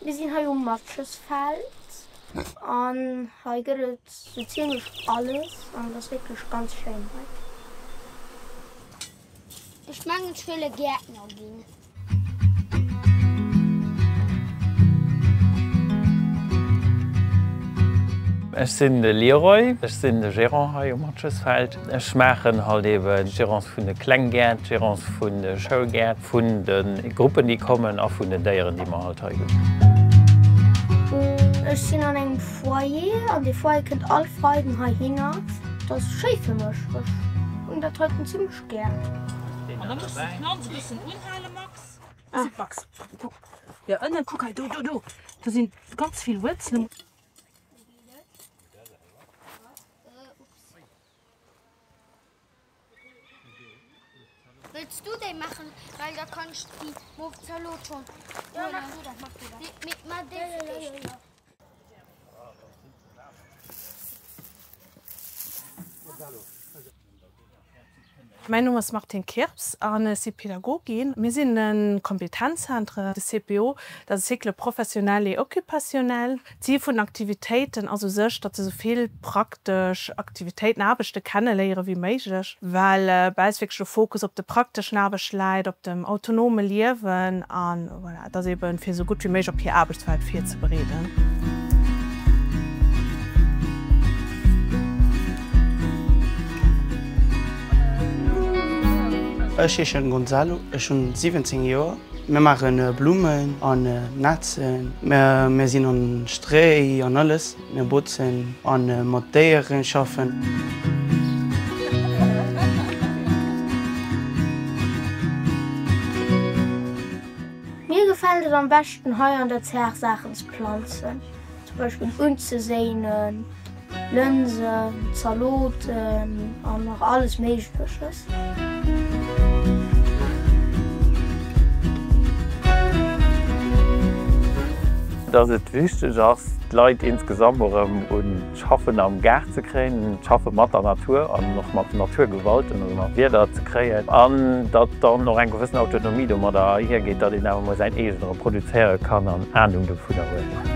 Mir sinn hei um Matgesfeld an hei gëtt et sou zimmlech alles an et ass wierklech ganz schéin hei. Ech mengen ech wëll e Gäertner ginn. Ech sinn de Leroy, ech sinn de Gérant hei um Matgesfeld. Ech maachen halt eben d'Gérance vun de Klenggäert, d'Gérance vun de Schoulgäert, vun de Gruppen déi kommen a vun den Déieren déi mer halt hei hunn. Ech sinn an engem Foyer an dee Foyer kënnt all Freiden heihinner. Dat ass schéi fir mech, ech hunn dat heiten zimmlech gär. An da muss de d'Planz e bëssen unhalen, Max. Max, kuck, jo ënnen, kuck hei, do, do, do, do sinn ganz vill Wuerzelen. Wëlls du déi maachen, well da kann ech déi mauve Zalot schon Jo, mach du dat, mach du dat. Mee ma déi fir d'éischt. Mäin Numm ass Martine Kirps an ech si Pädagogin. Mir sinn e Kompetenzcentre, de CPO, dat ass Cycle professionnel et occupationnel. D'Zil vun den Aktivitéiten ass u sech, datt se esou vill praktesch Aktivitéiten, Aarbechte kenneléiere wéi méiglech, well bei eis wierklech de Fokus op de prakteschen Aarbecht läit, op dem autonome Liewen a voilà, et ass eeben, fir esou gutt wéi méiglech op hir Aarbechtswelt virzebereeden. Ech heeschen Gonzalo, ech hunn 17 Joer. Mir maachen Blummen an nätzen, mir sinn an Stréi an alles, mir botzen an mat Déieren schaffen. Mir gefält et am beschten hei an der Zär Saachen ze planzen, zum Beispill unzeséinen. Lënsen, Zaloten an nach alles Méigleches. Dass et wichteg ass, d'Leit insgesamt erëm un d'Schaffen am Gaart ze kréien, un d'Schaffe mat der Natur an och mat den Naturgewalten, also mat Wieder ze kréien an datt dann och eng gewëssen Autonomie domadder ahiergeet, datt een awer emol säin eegent erëm produzéiere kann an Anung dovunner huet.